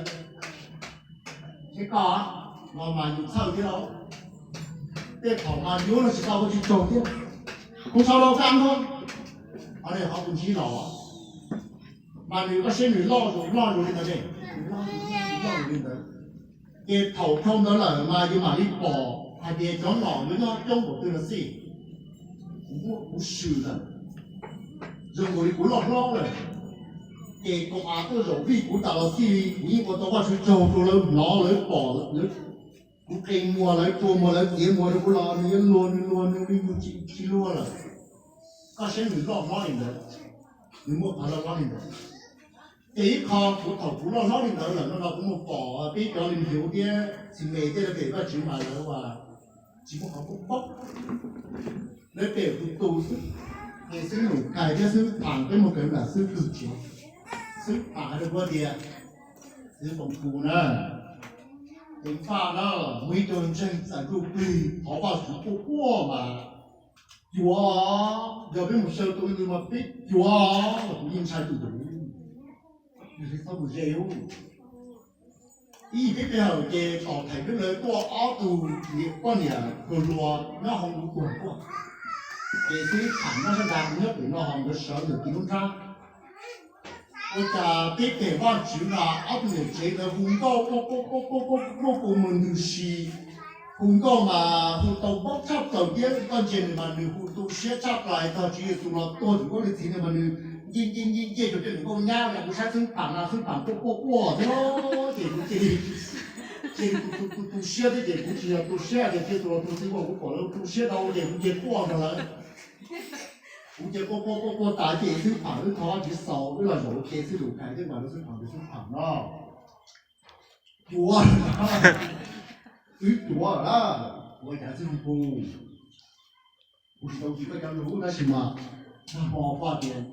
seb koj, no mas yus txhawj thiab lauj. Tej thaum mas yuav los tsis tau Vajtswv tsaug thiab. Kuv sau rau koj ntag, qhov no yog qhov kuv ntsib los. Mas nws koj saib nws loj zus loj zus li ntawd ne, nws loj zus loj zus li ntawd. Ces thaum dhau ntawd lawm mas yus mam li pom hais tias cov nom nws nyob coob npaum twg los xij, kuv muaj kuv swm lawm. Zoo nkaus li kuv loj hlob lawm, ces koom av tuaj zaum vij kuv tas los xij li kuv yeej ua tau Vajtswv tsaug rau lawv hnov lawv pom, kuv qe muag lawv rua muag lawv txiav muag rau kuv los nws yuav luag nws luag nws li mus tsis luag lawm. Koj saib nws loj hlob li ntawd, nws muaj qhov loj hlob li ntawd. Ces ib qho kuv thaum kuv loj hlob li ntawd lawm no los kuv mus pom peb cov li nrhiav thiab txiv me thiab lawv pem Vajtswv mas lawv tsis muaj qhov paub paub. Lawv pem tus tus xwb, ces xwb Lus Kais thiab xwb Pham peb mus kawm nram xwb tus tsev. Xwb Pham hais rau kuv tias, xwb Toom Tus na, ceev faj na, muaj ib co ntseeg txais ntuj plig thov Vajtswv quaj quaj mas cuav, yog peb mus xyaw tus ntawd mas peb cuav los kuv yeej ntshai tus ntawd. Yog li txhob mus ze ub. Ib yim peb peb hawm ces tom Thaim Dub lawv tuaj ob tug niam poj niam hluas hluas nyob hauv kuv tuag tuaj. Ces xib tham nyob sab nrad, kuv nyob pem no ho nkawd sawv ntawm kis lub nrab. Ua cas peb pem Vajtswv mas ob tug niam tsev ntawd hu nkauj quaj quaj quaj quaj quaj quaj mus ntws si. Hu nkauj mas hu tau npaum tshaj plaws thiab koj ntsia nws mas nws hu tu siab tshaj plaws, txog Tswv Yexus los tuag txog kuv niag txiv ntawd mas nws nce nce nce nce rau tej nkauj nyab. Kuv saib xib tham mas xib tham quaj quaj quaj thiab ces kuv cia li, cia li tu tu tu siab thiab ces kuv tsis yog tu siab tias Tswv Yexus los tuag xwb, kuv pom lawv tu siab rau ces kuv cia quaj nrog lawv. Kuv cia quaj quaj quaj quaj tas ces xib tham wb thov Vajtswv xaus wb los zaum ces xib Lus Kais thiab mas rau xib tham ces xib tham no cuav, wb cuav lawm, cuav cas xwb hu. Kuv tsis tau tsis koj cov lus tab sis mas nag hmo Paj tias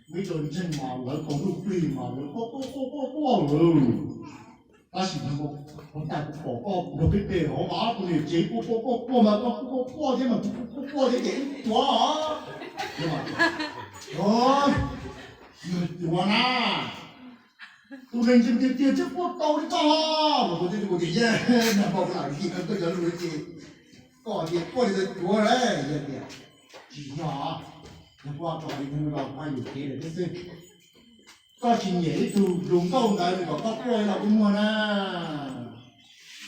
muaj ib co ntseeg mas lawv tau ntuj plig mas lawv quaj quaj quaj quaj quaj lawm. Tab sis nag hmo, hmo ntawd kuv pom koj nrog peb pem hauv mas ob tug niam tsev quaj quaj quaj quaj mas koj quaj quaj quaj thiab mas kuv quaj quaj quaj thiab ces wb cuav. Yog cuav na, tus neeg ntseeg tiag tiag thiaj quaj tau li koj. Mas kuv thiaj li kuv tias, yog nag hmo kuv lam ntseeg koj cov lus ces koj tias quaj li ntawd cuav lawm. Yog tias tsis yog, yog kuv ua kom li ntawd los kuv yuam kev lawm thiab xwb. Koj tsis nyiam ib tug hluas nkauj ntawd nws kom koj quaj los kuv muag na.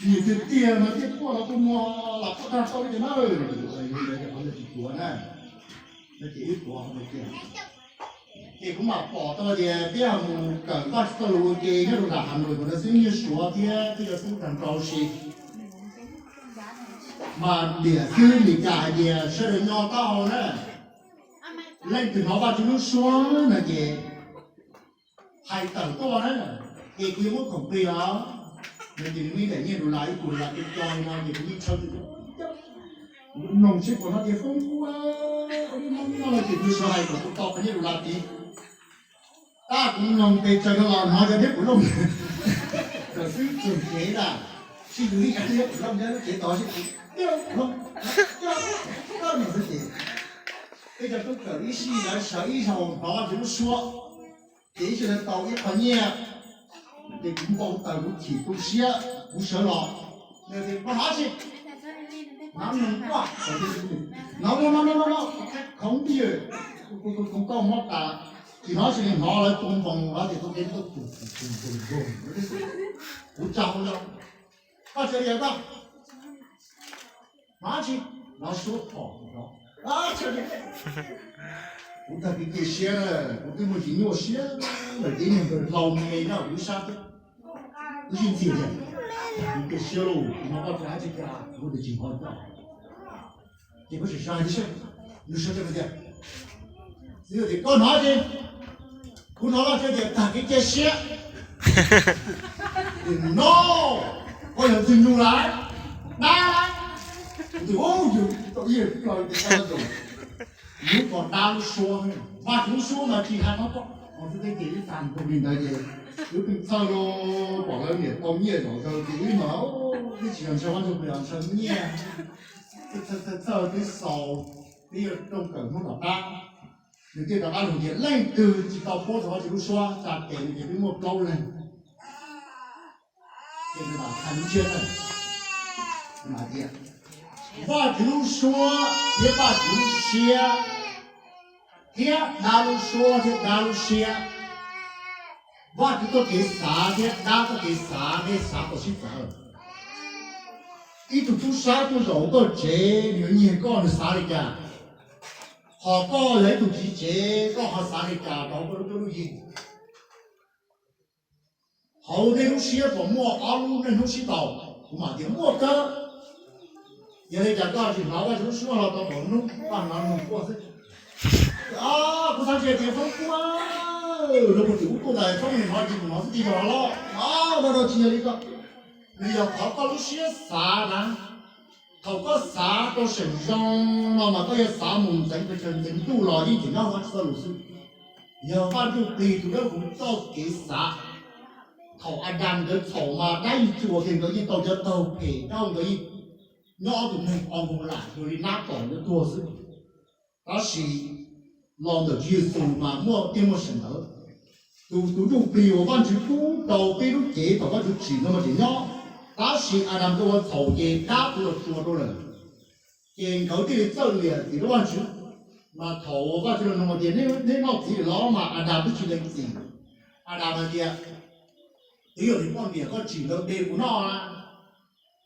Nyiam tiag tiag mas thiaj quaj los kuv muag los koj dag tau li cas na. Yog li ntawd ces qhov ntawd tsis cuav na. No ces wb cuav qhov ntawd kiag. Ces kuv mam pom tau tias peb ho mus kawm Vajtswv txoj lus ua ke nyob rau nram Hav Nois ntawd xwb, nyiaj Suav thiab peb cov xib hwb tag nrho si. Mas diam xwb, li cas hais tias sawv daws nyob taub hau na, leej twg hnov Vajtswv lub suab no ces hais tawm tuaj na, ces kuv yuav muab khoom plig os. No ces nws muaj ib daim nyiaj dollar ib puas dollar co co li no ces kuv yeej tshawb, kuv mloog seb puas hnov tias foob ua ua li no no ces kuv sawv hais kom kuv tau qhov nyiaj dollar tid. Tab kuv mloog pes tsawg no los hnov cov deb puv looj, kom xwb txog kev ntag, sib yus ib yam thiab puv looj nyob lub tsev tod sib yus, xwb ces peb cov tub kawm ib sij lawv sawv ib zaug hnov Vajtswv lub suab, ces ib sij lawv tau ib qho nyiaj, ces kuv npau taws kuv chim tu siab kuv sawv los, nws tias koj hnov tsi, hnov no no no no, khoov ywg, kuv khoov koj mob tas, tsis hnov tsi li, hnov lawv tua npoos no ces tus kev ntuj tus tus tus tus, kuv tsaug zog, koj tsis yog koj hnov tsi, hnov suab phom no. Kuv tag kev cia siab na, kuv twb muaj tsis nyuaj siab lawm ces ib niag nkawd hlau me nyob kuv ib sab, wb sib ntxhi tias, tag kev cia siab lauj, kuv hnov koj tsis hais tsis cas, kuv tias tsis hnov koj. Ces kuv tseem sawv hais tias, nws sawv tsees tias, txiv tias koj hnov tsi, kuv hnov Vajtswv tias tag kev cia siab. No, koj yog ntxwg nyoog lawm, dab lawm. Kuv tias yus tau ib yam plaws tias dab lawm, lub ko dab lub suab, Vajtswv lub suab mas tsis hais qhov ko, qhov twb teb ces ib txag nkaus li ntawd ces wb pheej txhawj lauj, pom lawv niam tau nyiaj zom zaws ces wb mas twb tsis yog ntshaw Vajtswg, yog ntshaw nyiaj. Txhawj txhawj twb xaus, twb yuav rooj kawm Hmoob tom qab. Nws thiaj rov qab lug tias leej twg tsis tau paub txog Vajtswv lub suab tsa tes no ces twb muaj plaub leeg. Ces nws mam hais lub ntsiab na, nws mam tias Vajtswv lub suab thiab Vajtswv lub siab, thiab dab lub suab thiab dab lub siab. Vajtswv txoj kev xav thiab dab txoj kev xav, nej xav tau sib txawv. Ib tug tub sab tuaj zaum koj tsev, nws yuav nyiag koj, nws xav li cas? Hos koj yog ib tug txiv tsev, koj ho xav li cas rau koj lub cuab lub yig? Hauv nej lub siab puas muaj ob lub neej hnub sib tau? Kuv mam tias muaj kawg. Yog li cas koj tsis hnov Vajtswv lub suab los tau npaum hnub Vaj hnov nug tuaj xwb? Kuv xav ntsia tias foob kuab, rau puag tim ub tuaj ntawd foob li hnov tsis hnov xwb, tsis yog los, no no tsis yog li ko. Nws yog qhov koj lub siab xav na. Thaum koj xav rau seem zoo no mas koj yuav xav mus ntxeev pes tsawg ntxeev ntuj los yeej tseem nyob Vajtswv txoj lus xwb. Yog Vaj Ntsujplig tus dawb huv txoj kev xav. Thaum Adas nkawd txhaum mas dab yeej tsuas ces nkawd yeej tau cov taug phem, dab nkawd yeej nyob ob tug neeg o nkaus lam yog li nab tom nkawd tuag xwb. Tab sis los ntawm Tswv Yexus mas muaj tiaj muaj seem ntawd. Tus, tus ntsuj plig uas Vajtswv pub rau peb lub cev thaum Vajtswv tsim no mas tseem nyob, tab sis Adas nkawd ua txhaum ces dab twb los tsuas rau lawm. Ces nkawd thiaj li txawj liam txim rau Vajtswv. Mas thaum Vajtswv los nug tias neb noj txiv los mas Adas twb tsis lees txim. Adas hais tias, twb yog niam poj niam koj tsim ntawd de kuv noj,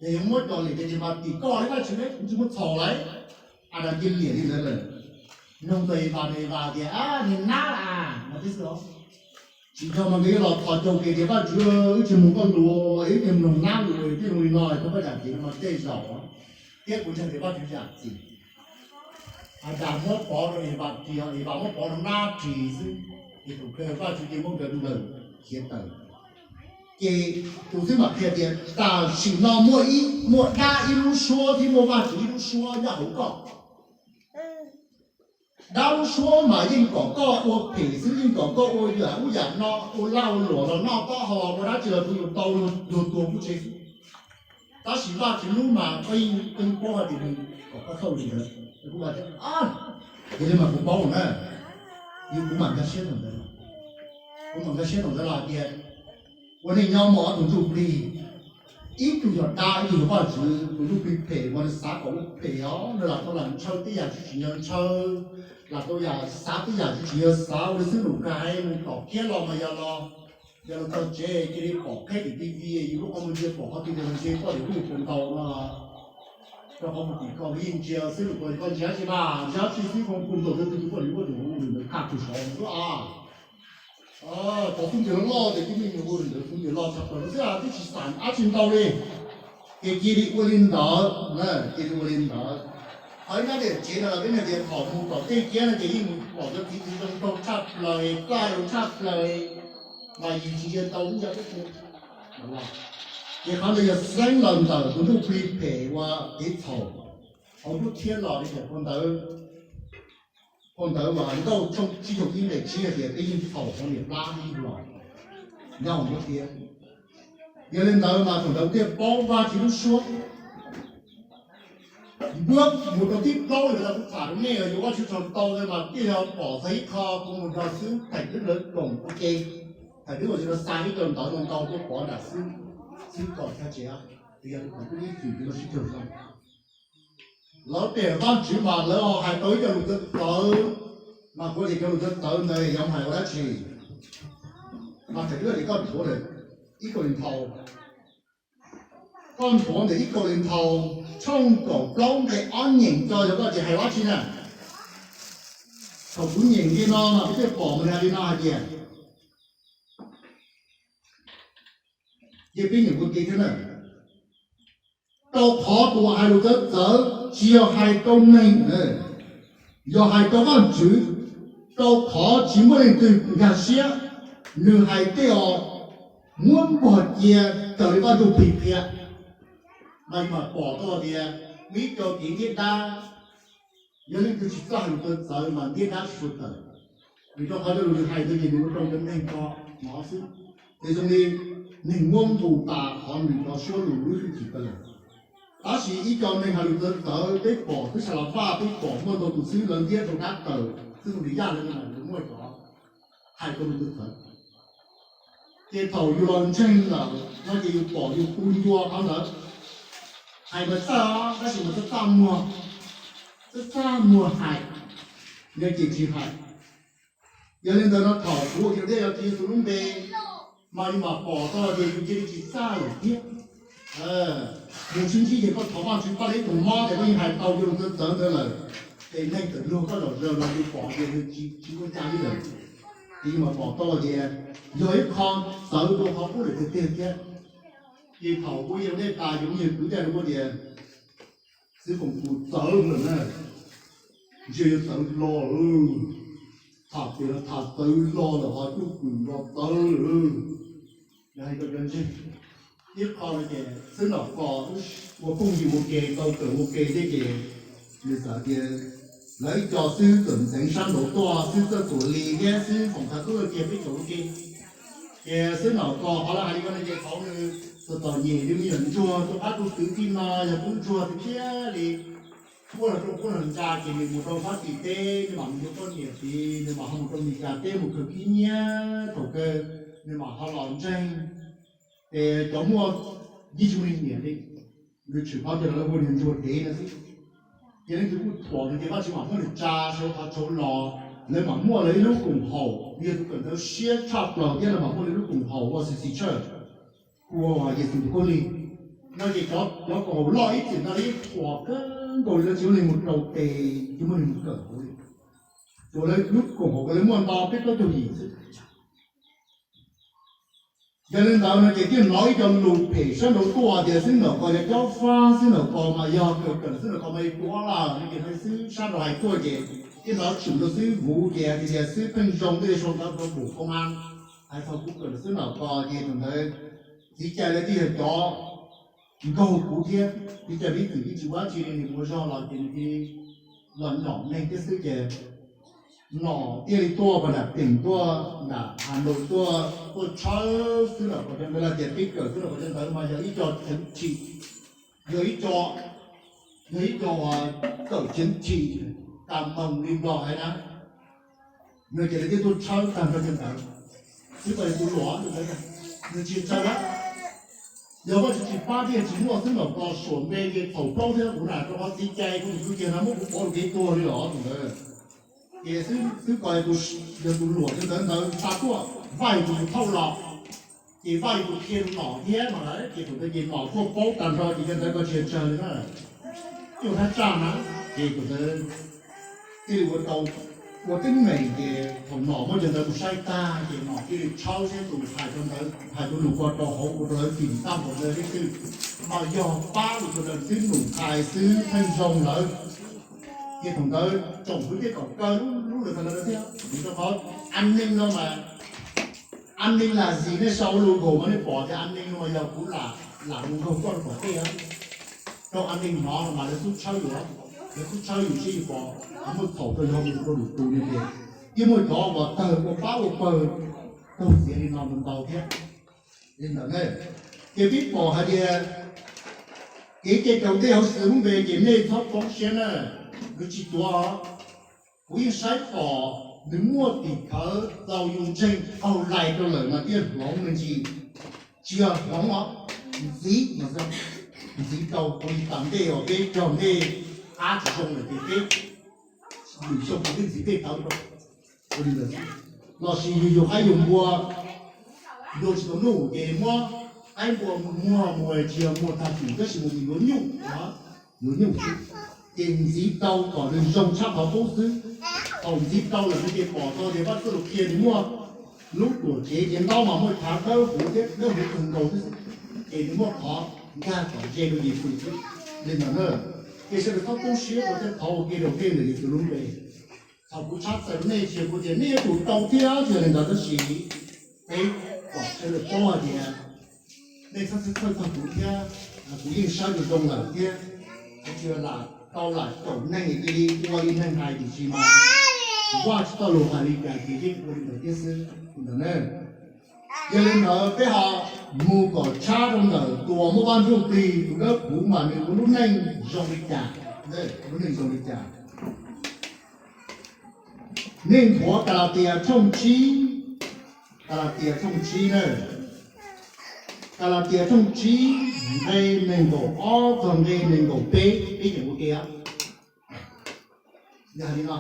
yog yuav muab cov liam ces mas tim koj li Vajtswv, kuv tsis muaj txhaum lawm. Adas cia liam li ntawd lawm. Nug txog Evas, Evas tias niag nab a, no tib xwb os. Tsis yog mas nkawd yuav los thov caug kev tias Vajtswv, wb tsis mus koj lus, wb tsis mloog nab lus, tij zoo li no thov koj zam txim no tej zaum, thiab kuv ntseeg tias Vajtswv zam txim. Adas muab pov rau Evas ris, Evas muab pov rau nab ris xwb, ces thaum kawg Vajtswv cia muab nkawd lawm khiav tawm. Ces tus xib hwb mam qhia tias tam sim no muaj ib, muaj dab ib lub suab thiab muaj Vajtswv ib lub suab nyob hauv koj. Dab lub suab mas yeej kom koj ua phem xwb, yeej kom koj ua yam ub yam no, ua laj ua luam los noj taub hau, ua dab tsi los kuj yuav tau luag tuag kuj tseg xwb. Tab sis Vajtswv lub mas koj yeej paub hais tias nws kom koj txhawj li ntawd. Kuv tias, yog li mas kuv paub na, kuv mam nkag siab thaum ntawd. Kuv mam nkag siab thaum ntawd los hais tias ua neej nyob muaj ob tug ntsuj plig, ib tug yog dab, ib tug yog Vajtswv. Tus ntsuj plig phem mas nws xav kom ua phem os, nws lam tau lam ntshaw tej yam tsis tsim nyog ntshaw, lam tau yam xav tej yam tsis tsim nyog xav, ua li xwb nus kais mus tom kiab los mas yog los, yog los txog tsev cia li pom qheb tim T V, yus lub qhov muag ntsia pom qhov twg los ntsia poj niam lub yus puas ntaus no, rau qhov mus tim koj yeej ntsia xwb, lus ko koj ntsia tsis mas ntsia tsis xwb, koj puas ntaus tus poj niam lub yus ntawd kaj tus saud a. Cov tub ntxhais loj loj ces tib neeg hu li ntawd, tub ntxhais loj tshaj plaws xwb, twb tsis xam dab tsi ntau li. Ces cia li ua li ntawd, cia li ua li ntawd. Hos ib nab tiam tsev no los peb nug tias thaum mus tom tej kiab no ces yeej mus pom cov txiv txiv zoo nraug tshaj plaws, txaj zoo tshaj plaws, mas yus tsis ntsia ntau ib yam. Ces qhov ntawd yog xeeb los ntawm tus ntuj plig phem uas kev txhaum hauv ntuj thiab los li tias phau ntawv, phau ntawv uas Nkauj tshooj tsib caug ib nqe tsib hais tias peb yeej txhaum hauv niam plab ib los nyob hauv ntuj thiab. Yog li ntawd mas thaum ntawd thiaj paub Vajtswv lub suab. Npuab mus rau thib plaub li ntawd kuv tham rau nej, yog Vajtswv tsaug ntau ntawd mas thiaj yog pom txog ib qho kuv mus nrog xib hwb Thaiv Dwb lawv koom ua ke. Thaiv Dwb uas tsis tau xa ib co ntawv no ntau tuaj pov nram xib hwb, xib hwb kom thaj tsev, yog tus kwv tij ib txwm tus no sib raug zoo. Lawv pem Vajtswv mas lawv ho hais tau ib co lus txawv txawv, mas kuv tias cov lus txawv txawv ntawd yog hais ua dab tsi? Mas Thaiv Dwb tias koj nthuav ntawm ib Kauleethaus, koj nthuav ntawm ib Kauleethaus tshooj kaum plaub nqe ob nyeem tso, yog koj tsis hais dab tsi na. Thaum kuv nyeem li no mas peb thiaj pom mas nws hais li no hais tias, cia peb nyeem ua ke thiab na. Rau qhov tus uas hais lus txawv txawv tsis yog hais rau neeg, yog hais rau Vajtswv, rau qhov tsis muaj leej twg nkag siab nws hais tej uas muab npuag cia raws li Vaj Ntuj Plig qhia. Mas yus mam pom tau tias muaj ib co kev ntiab dab, yog leej twg tsis txawj hais lus txawv txawv mas ntiab dab tsis tshua tawm, vim rau qhov cov lus nws hais ntawd ces nws ua rau cov neeg ko hnov xwb. Ces zoo li neeg muab nqus tas qhov nws cov suab lus lub hwj chim ko lawm. Tab sis ib co neeg hais lus txawv txawv peb pom xwb, Xas Las Vaj peb pom muaj ntau tus xwb, lawv ntiab rau dab tawm xwb, tus Yaj lawv muaj cov hais tau lus txawv txawv. Ces thaum yus los ntseeg lawm no ces yus pom yus tu ncua qhov ntawd. Hais mas txaj, tab sis mas txaj txaj muag, txaj txaj muag hais, yog ces tsis hais. Yog li ntawd no thaum kuv ua Yexus Khetos yog Tswv Yexus lub npe, mas yus mam pom tau tias yus cia li tsis txaj lawm thiab. Mus sib ntsib ces koj thov Vajtswv pab li ib tug mob ces koj yeej hais tau cov lus txawv txawv ntawd lawm, ces neeg txawm luag koj zom zaws los yus pom tias yus tsis ua cas li lawm. Ces yus mam pom tau tias yog ib qho txawv rau qhov qub lawm tiag tiag thiab. Ces thaum kuv ua Yexus Khetos tas ces kuv yawg kwv tij rau kuv tias, xib foom tus txawv lawm na, ntsia yuav txawv hlo lawm, tham pem los tham txawv hlo lawm, ho cub kws los txawv lawm. Yog hais rau cov ntseeg, ib qho no ces xib nom kos ua phooj ywg ua ke tau kawm ua ke thiab ces nws txawm tias lawv ib co xib txawm ntxeev sab nraud tuaj, xib txawj tuam li thiab xib foom thav tub kiag peb txawm ua ke. Ces xib nom kos qhov lawv hais li ko no ces thaum nws txom txom nyem li me nyuam ntsuag tuaj pab tub txwv tij no yog tub ntsuag tiag tiag li, quaj los quaj los ntsa ces nws mus rau Fab Kis teb, nws mam mus yuav poj niam tid, nws mam ho mus rau Mes Kas teb mus khaws khib nyiab thaum kawg, nws mam ho los ntseeg. Ces cov muaj yeej tsis muaj neeg nyiam li, nws tshwm qhov tias lawv hu nws ntsuag dev no xwb. Ces leej twg kuj thuam nws ces Vajtswv mam muab nws tsa sawv qhov tsaus los, lawv mam muaj lawv ib lub koom haum, yog tus kawm ntawv siab tshaj plaws thiab lawv mam muaj lawv lub koom haum ua xis xis tshawj, ua Yexus tus khaub lig. No ces cov koom haum loj ib txwm no lawv yeej thuam kawg nkaus li, lawv tsis muaj neeg mus rau tes, tsis muaj neeg mus kawm hauv li. Tsuas lawv lub koom haum uas lawv muaj ntau peb plaub caug yim xwb. Yog li ntawd no ces thiaj hnov ib co lus phem sab nraud tuaj tias xib nom kos yog cob fab, xib nom kos mas yog kawm kawm, xib nom kos mas yog tuav lawm no ces xib sab nraud hais tuaj ces thiaj hnov tshwm rau xib vuv ces hais tias xib pheej zoo tej sau ntawv rau pum koo a, hais txog kuv kawm xib nom kos ces thaum ntawd txiv cai lawv thiaj yog cov nkaug kuv thiab, txiv cai Vib Txwm yeej tsis ua dab tsi li, nws mus ua zog los ces nws thiaj los nom neeg thiab xwb ces nom thiaj li tuaj pas nram teem tuaj nram Has Nus tuaj, tuaj tshawb xwb los kos cov ntawd, los tias peb kawm xwb los kos cov ntawd mas yog ib co ceev tshim, yog ib co, yog ib co kawm ceev tshim, tas moos li Nplog hais na. No ces lawv thiaj tuaj tshawb tag nrho cov ntawd. Xwb kos yog tus luam tus ntawd, nws tsis tshawb lawm. Yog Vajtswv tsis pab thiaj tsis muaj xwb los kos suam npe ces thaum plaub thiab kuv na rau qhov txiv cai kuv tus tub kiag no muab kuv pov rau kev tuag li los tus ntawd. Ces xwb kos yog tus luam cov ntawd ntawd xa tuaj, Vaj yog tus mus thauj los, ces Vaj yog tus qhia nom thiab no lawm ces thaum ntawd ces nom tuaj paub tag nrho ces cov ntawd kos tsis yog tsawg li na, coj thab tsaj na, ces thaum ntawd thiaj li ua rau ua teeb meem ces thaum nom muab cov ntawd mus saib tag ces nom thiaj li tshawb seb tus hais rau ntawd, hais tus num ko rau hauv ua rau lawv tim tag npaum ntawd thiab xwb. Mas yog pab ua rau lawv twb num hais xwb pheej zoo lawm. Ces thaum ntawd tsoom kwv tij kom kaw lub lub lawv tag ntawd thiab, vim rau qhov an ninh no mas, an ninh là gì, nej sau Google mas nej pom tias an ninh no mas yog kuv lam lam mus nkaug koj rau tom tej, rau an ninh hnov mas lawv twb tshawb yus, lawv twb tshawb yus seb yus pom, muaj txhaum rau yus mus rau lwm tus li ces yeej muaj cov uas tawg ua pab ua pawg raug txiav li no ntau ntau thiab. Li ntawd ne, ces peb pom hais tias kev cai raus dej hauv xwm lub npe ces nej txhob poob siab na, nws tsis tuav. Kuv yeej saib pom nws muaj tim khawv txaus yus ntseeg qaug lais rau lawm mas thiaj hloov me ntsis. Tsis yog hloov os, ntxiv, ntxiv rau ua li tas ntej uas peb cog ntej qab tsis zoo lawm ces peb lwm xyoo peb ntxiv tej tawv rau. Ua li ntawd xwb. Los sis yus yug qaib yug npua, npua tsis tau nuj ces muab qaib npua muag mus, tsis yog muag tag kis tab sis mus yuav nyuj, yuav nyuj xwb. Ces ntxiv rau kom nws zoo tshaj qhov qub xwb. Thaum ntxiv rau lawm no ces pom tau tias Vaj Tswv Lus qhia nws muaj lub tuam tsev, ces ntaub mas muaj chav dawb huv thiab dawb huv kawg nkaus xwb, ces nws muaj qhov nkag tom ze rau Yexus xwb. Li ntawd na, ces sawv daws txhob tu siab rau tej qhov ua ke raus dej ntawm Yexus lub npe. Thaum kuv tshab txawm rau nej tsis yog kuv tias nej yuav tsum tau thiab, tsis yog li ntawd tab sis peb kom sawv daws paub hais tias nej txhob txhawj txog kuv thiab, kuv yeej saib zoo zoo lawm thiab. Tsis yog lam tau lam caum neeg cia li ua li neeg hais tiam sis mas Vajtswv txoj lus hais li cas ces yeej ua li ntawd thiab xwb ntawd na. Yog li ntawd peb ho mus kom tshab rau ntawm tus uas muaj Vaj Ntsujplig tus dawb huv mas nws ua lub neej zoo li cas, lub neej zoo li cas. Nej nthuav Kalatias tshooj tsib, Kalatias tshooj tsib na, Kalatias tshooj tsib nqe nees nkaum ob txog nqe nees nkaum peb, peb yeem ua ke. Yog li no,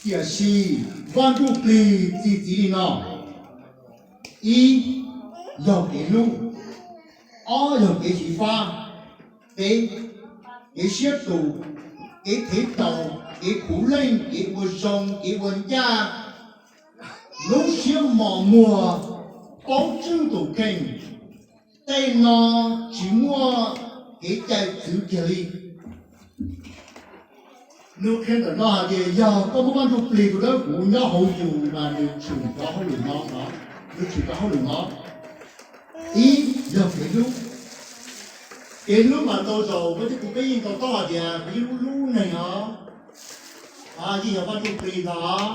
tiam sis Vaj Ntsujplig txi txiv li no: ib, yog kev hlub; ob, yog kev xyiv fab; peb, kev siab tus; kev thev tau; kev puv leej; kev ua zoo; kev ua ncaj; lub siab mos muag; paub tswj tus kheej. Tej no tsis muaj kev cai txwv kiag li. Nws qhia ntawm no hais tias yog koj muaj Vaj Ntsujplig tus dawb huv nyob hauv yus mas nws tshwm cov hauj lwm no, nws tshwm cov hauj lwm no. Ib, yog kev hlub. Kev hlub mas tau zaum peb thiab kuv peb yeej to taub hais tias kuv yeej hlub hlub neeg os, yeej yog Vaj Ntsujplig ntag.